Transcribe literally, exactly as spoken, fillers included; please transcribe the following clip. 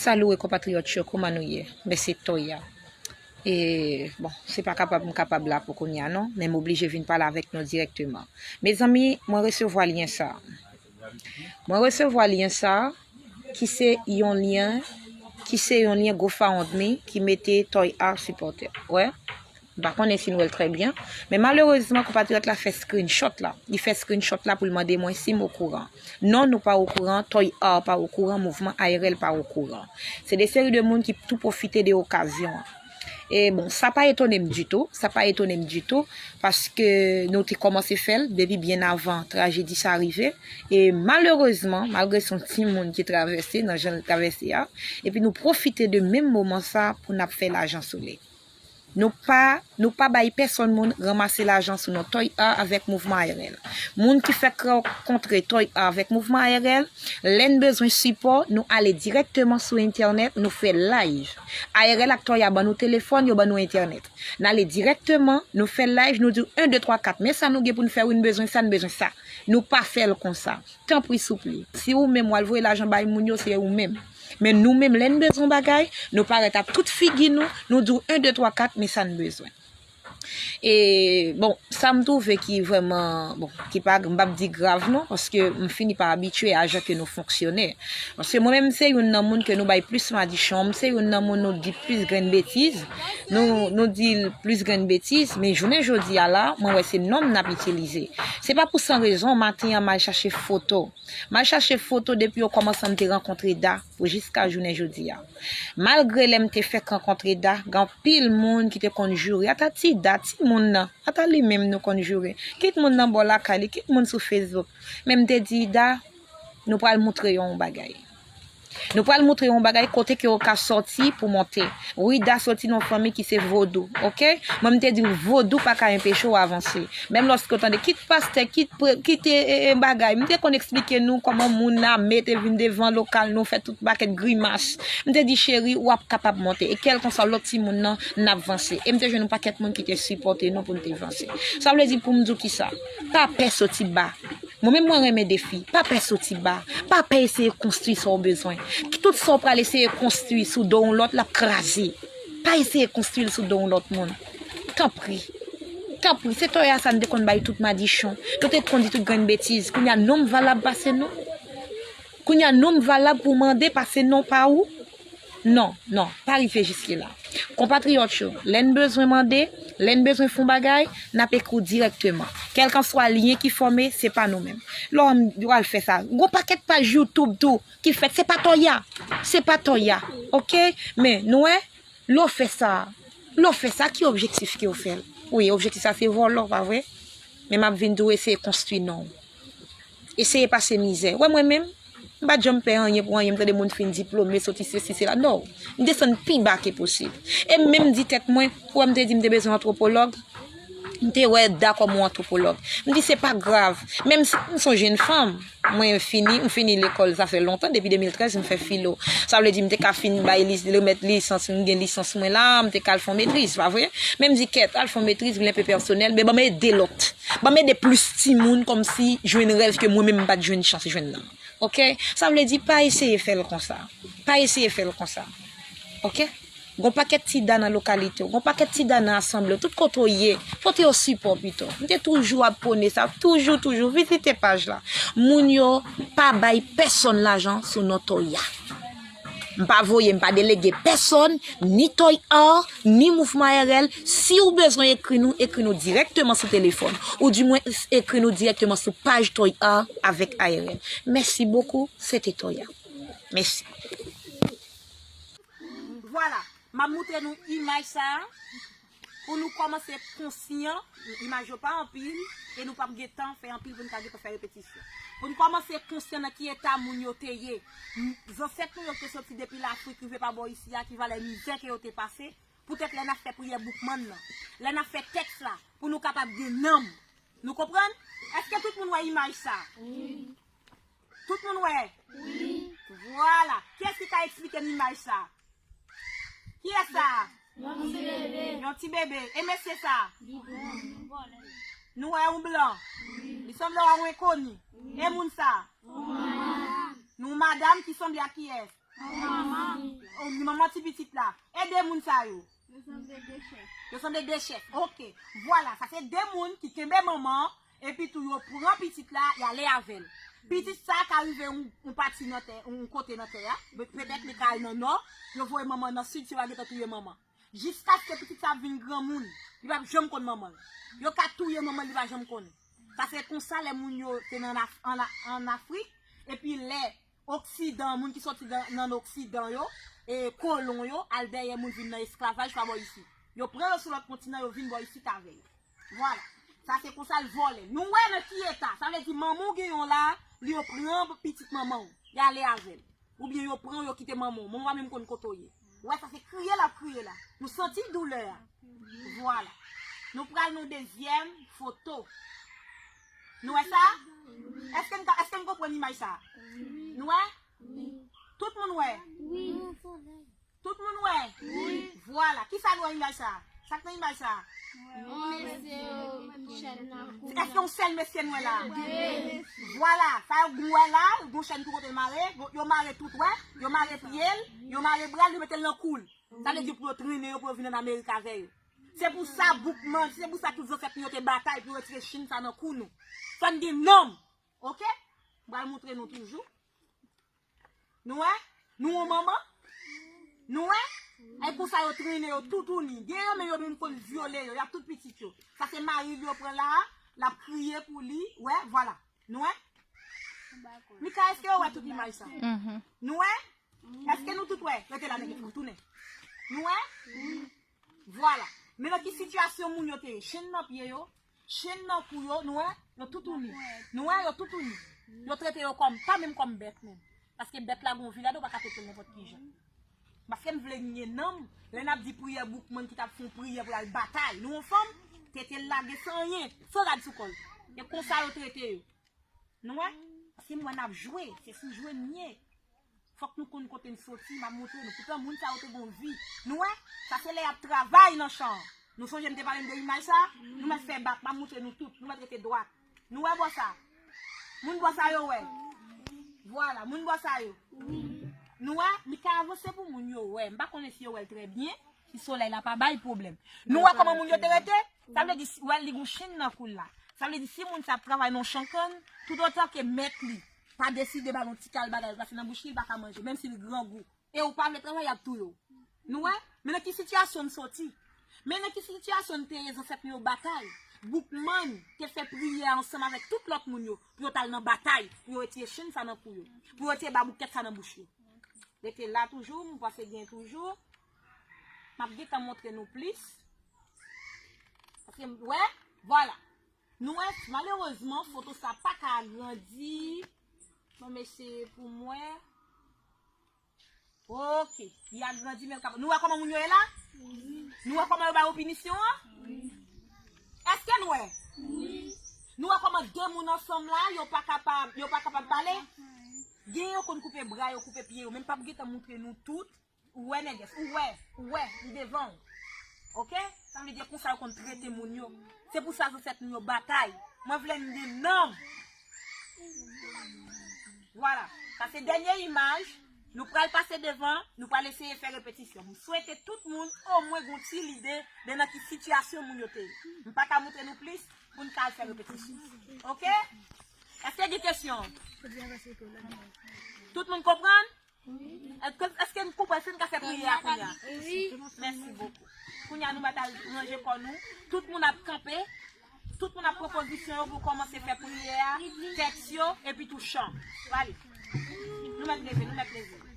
Salut konpatriyòt yo, kòman nou ye? Men se Toya. E, bon, se pa kapab m kapab la pou kounye a non, men m oblije vin pale avèk nou dirèkteman. Mezanmi, mwen resevwa lyen sa. Mwen resevwa lyen sa, ki se yon lyen, ki se yon lyen GoFundMe ki mete Toya sipòtè. Wè? M pa konnen si n wè l trè byen, men malerezman, konpatriyòt la fè screenshot la. Li fè screenshot la pou l mande mwen si m okouran. Non, nou pa okouran, Toya pa okouran, mouvman A R L pa okouran. Se de seri de moun ki tou pwofite de okazyon an. E bon, sa pa etone m ditou, sa pa etone m ditou, paske nou te kòmanse fè l depi byen avan trajedi sa rive. E malerezman, malgre se yon timoun ki travèse nan jan l travèse a, epi nou pwofite de menm moman sa pou n ap fè lajan sou li. Nou pa, nou pa bay pèsonn moun ranmase lajan sou non Toya avèk mouvman A R L. Moun ki fèk rankontre Toya avèk mouvman A R L, lè n bezwen sipò, nou ale dirèkteman sou entènèt, nou fè live. A R L ak Toya ban nou telefòn, yo ban nou entènèt. N ale dirèkteman, nou fè live, nou di en, de, twa, kat, men sa nou gen pou n fè, wi, n bezwen sa, n bezwen sa. Nou pa fè l konsa. Tanpri, souple. Si ou menm w al voye lajan bay moun yo, se ou menm. Men nou menm, lè n bezwen bagay, nou parèt ak tout figi nou, nou di w en, de, twa, kat, men sa n bezwen. E, bon, sa m twouve ki vrèman, bon, ki pa, m p ap di grav non, paske m fini pa abitye a jan ke nou fonksyone. Paske mwen menm, se youn nan moun ke nou bay plis madichon, m se youn nan moun nou di plis grenn betiz, nou, nou di plis grenn betiz, men jounen jodi a la, mwen wè se non m n ap itilize. Se pa pou san rezon, maten an, m al chache foto. M al chache foto depi yo kòmanse m te rankontre Da pou jiska jounen jodi a. Malgre lè m te fèk rankontre Da, gen anpil moun ki te konn joure, ata ti Da, timoun nan, ata li menm nou konn joure. Kit moun nan bò lakay li, kit moun sou Facebook. Men m te di Da, nou pral moutre yo yon bagay. Nou pral moutre yon bagay kote ke w ka sòti pou monte. Wi, Da sòti nan yon fanmi ki se vodou, oke? Mwen, m te di w, vodou pa ka enpeche w avanse. Menm lòske w tande kit pastè, kit pre-, kit, e, e, e, bagay. M te konn eksplike nou kòman moun ame te vin devan lokal nou, fè tout pakèt grimas. M te di, cheri, w ap kapab monte. E kèlkanswa lòt timoun nan, n ap vanse. E m te jwenn yon pakèt moun ki te sipòte nou pou n te vanse. Sa vle di pou m di w kisa? Pa pè soti ba. Mwen menm mwen renmen defi. Pa pè soti ba. Pa pè eseye konstwi sa w bezwen. Tout sa w pral eseye konstwi sou do yon lòt, l ap kraze. Pa eseye konstwi l sou do yon lòt moun. Tanpri. Tanpri. Se Toya sa n te konn bay tout madichon. Nou te konn di tout grenn betiz. Kounye a non m valab pase non. Kounye a non m valab pou mande pase non pa ou. Non, non, pa rive jiske la. Konpatriyòt yo, lè n bezwen mande, lè n bezwen fè yon bagay, n ap ekri w dirèkteman. Kèlkanswa lyen ki fòme, se pa nou menm. Lè w al fè sa, gon pakèt paj YouTube tou ki fèt, se pa Toya. Se pa Toya. Oke? Men, nou wè, lè w fè sa, lè w fè sa, ki objektif ke w fè l? Wi, objektif sa se vòlò, pa vre? Men m ap vin di w eseye konstwi non w. Eseye pase mizè. Wè mwen menm, m pa t janm pè anyen pou anyen, m tande moun fin diplome, soti sesi, sela. No. M desann pi ba ke posib. E m menm di tèt mwen, ou wè m te di m te bezwen antwopològ, m te wè Da kòm yon antwopològ. M di se pa grav. Menm si m se yon jenn fanm, mwen fini, m fini lekòl, sa fè lontan, depi de mil trèz m fè filo. Sa vle di m te ka fin bay lis-, remèt lisans, m gen lisans mwen la, m te ka al fè yon metriz, pa vre? Men m di kèt, al fè yon metriz, vin enpe pèsonèl, men ban m ede lòt. Ban m ede plis timoun kòmsi jwenn rèv ke mwen menm m pa t jwenn chans jwenn nan. Oke? Sa vle di pa eseye fè l konsa. Pa eseye fè l konsa. Oke? Gon pakèt ti Da nan lokalite w, gon pakèt ti Da nan asanble w, tout kote w ye, pote yo sipò pito. M te toujou ap pwone sa, toujou, toujou, vizite paj la. Moun yo pa bay pèsonn lajan sou non Toya. M pa voye, m pa delege pèsonn, ni Toya, ni mouvman A R L. Si w bezwen ekri nou, ekri nou dirèkteman sou telefòn. Ou di mwen ekri nou dirèkteman sou paj Toya avèk A R L. Mèsi bokou, se te Toya. Mèsi. Vwala, m ap moutre nou imaj sa a. Pou nou kòmanse konsyan, imaj yo pa anpil, e nou p ap gen tan fè anpil pou n ka gentan fè repetisyon. Pou n kòmanse konsyan nan ki eta moun yo te ye. M-, zansèt nou yo te soti depi Lafrik rive pa bò isi a, ki valè mizè ke yo te pase, poutèt lè n ap fè priyè Boukman nan, lè n ap fè tèks la, pou nou kapab gen nanm. Nou konprann? Èske tout moun wè imaj sa? Wi. Tout moun wè? Wi. Vwala. Kiyès ki ka eksplike n imaj sa? Kiyès sa? Yon ti bebe. Yon ti bebe. E mesye sa? Li blan. Nou wè yon blan. Wi. Li sanble yon enkoni. Wi. E moun sa? Yon madanm. Nou madam ki sanble ak kiyès? Manman. Oh, manman ti pitit la. E de moun sa yo. Yo sanble de chèf. Yo sanble de chèf. Ok. Vwala, sa se de moun ki kenbe manman an, epi tou yo pran pitit la, y ale avè l. Pitit sa ka rive yon, yon pati nan tè, yon kote nan tè a. Pe-, petèt li ka al nan nò, yo voye manman nan sid, si yo pa gentan touye manman. Jiskaske pitit sa ap vin granmoun, li p ap janm konn manman l. Yo ka touye manman l, li pa janm konnen. Sa se konsa lè moun yo te nan Af-, an, an Afrik, epi lè Oksidan, moun ki soti nan, nan Oksidan yo, e kolon yo, al dèyè moun vin nan esklavaj pa bò isit. Yo pran yo sou lòt kontinan, yo vin bò isit avè yo. Vwala. Sa se konsa l vòlè. Nou wè nan ki eta. Sa vle di manman w gen yon la, li yo pran pitit manman w. Y ale avè l. Oubyen yo pran w, yo kite manman w. Manman w pa menm konn kote w ye. Ou wè sa se kriye l ap kriye la. Nou santi doulè a. Vwala. Nou pral nan dezyèm foto. Nou wè sa? Èske n ka, èske n konprann imaj sa? Nou wè? Tout moun wè? Tout moun wè? Vwala. Kisa nou wè imaj sa? Sa k nan imaj sa? Yon mesye ki chèn nan kou. Èske yon sèl mesye n wè la? De. Vwala. Sa yo gon wè la, gon chèn tou kote l mare, gon, yo mare tout, wè. Yo mare pye l, yo mare bra l, yo mete l nan kou l. Sa vle di pou yo trennen yo, pou yo vin ann Amerik avè yo. Se pou sa Boukman, se pou sa tout zansèt nou yo te batay pou yo retire chenn sa nan kou nou. Fò n gen nonm. Ok? M pral montre nou toujou. Nou wè? Nou yon manman? Nou wè? E konsa yo trennen yo toutouni. Gen yo menm yo menm konn vyole yo, y ap tout pitit yo. Sa se mari l yo pran la, l ap kriye pou li. Wè, vwala. Nou wè? Mika, èske yo wè tout imaj sa? Nou wè? Èske nou tout wè? Rete la, nèg yo tounen. Nou wè? Vwala. Men nan ki sitiyasyon moun yo te ye? Chenn nan pye yo, chenn nan kou yo, nou wè? Yo toutouni. Nou wè? Yo toutouni. Yo trete yo kòm, pa menm kòm bèt menm. Paske bèt la gon vi ladan, ou pa ka trete l nenpòt ki jan. Paske m vle n gen nanm, lè n ap di priyè Boukman ki t ap fè yon priyè pou l al batay. Nou yon fanm, trete l lage san anyen, san rad sou kò l. E konsa yo trete yo. Nou wè? Paske m wè n ap jwe, se sou jwe n ye. Fòk nou konn kote n soti, m ap montre nou. Poutan moun sa yo te gon vi. Nou wè? Sa se lè y ap travay nan chan an. Nou sonje m te pale n de imaj sa? Nou mèt fè bak, m ap montre nou tout. Nou mèt rete dwat. Nou wè bò sa? Moun bò sa yo wè? Vwala, moun bò sa yo. Nou wè? Li ka avanse pou moun yo wè. M pa konnen si yo wè l trè byen. Si solèy la pa bay pwoblèm. Nou wè kòman moun yo te rete? Sa vle di, si, wè, li gon chenn nan kou l la. Sa vle di, si moun sa ap travay nan chan kann, toutotan ke mèt li pa deside ba l yon ti kal bagay, pase nan bouch li, li pa ka manje, menm si l grangou. E ou pa vle travay, y ap touye w. Nou wè? Men nan ki sitiyasyon n soti. Men nan ki sitiyasyon n te ye, zansèt nou yo batay. Boukman te fè priyè ansanm avèk tout lòt moun yo, pou yo t al nan batay, pou yo retire chenn sa nan kou yo, pou yo retire baboukèt sa nan bouch yo. Rete la toujou, m panse gen toujou. M ap gentan montre nou plis. Paske, wè, vwala. Nou wè, malerezman, foto sa pa ka agrandi. Bon, mesye, pou mwen. Ok, li agrandi, men l ka. Nou wè kòman moun yo ye la? Nou wè kòman yo ba yo pinisyon an? Èske nou wè? Nou wè kòman de moun ansanm la, yo pa kapab, yo pa kapab pale? Gen yo konn koupe bra yo, koupe pye yo, men m p ap gentan montre nou tout. Ou wè nègès, ou wè, ou wè, li devan w. Ok? Sa vle di konsa yo konn trete moun yo. Se pou sa zansèt nou yo batay. Mwen vle n gen nanm. Vwala. Sa se dènye imaj. Nou pral pase devan, nou pral eseye fè repetisyon. M swete tout moun omwen gon ti lide de nan ki sitiyasyon moun yo te ye. M pa ka montre nou plis pou n ka al fè repetisyon. Ok? Èske gen kesyon? Tout moun konprann? Èske, èske n konprann? Èske n ka fè priyè a kounye a? Wi. Mèsi bokou. Kounye a nou mèt al ranje kò nou. Tout moun ap kanpe. Tout moun ap pran pozisyon yo pou kòmanse fè priyè a, tèks yo, epi tou chan. Pale. Nou mèt leve, nou mèt leve.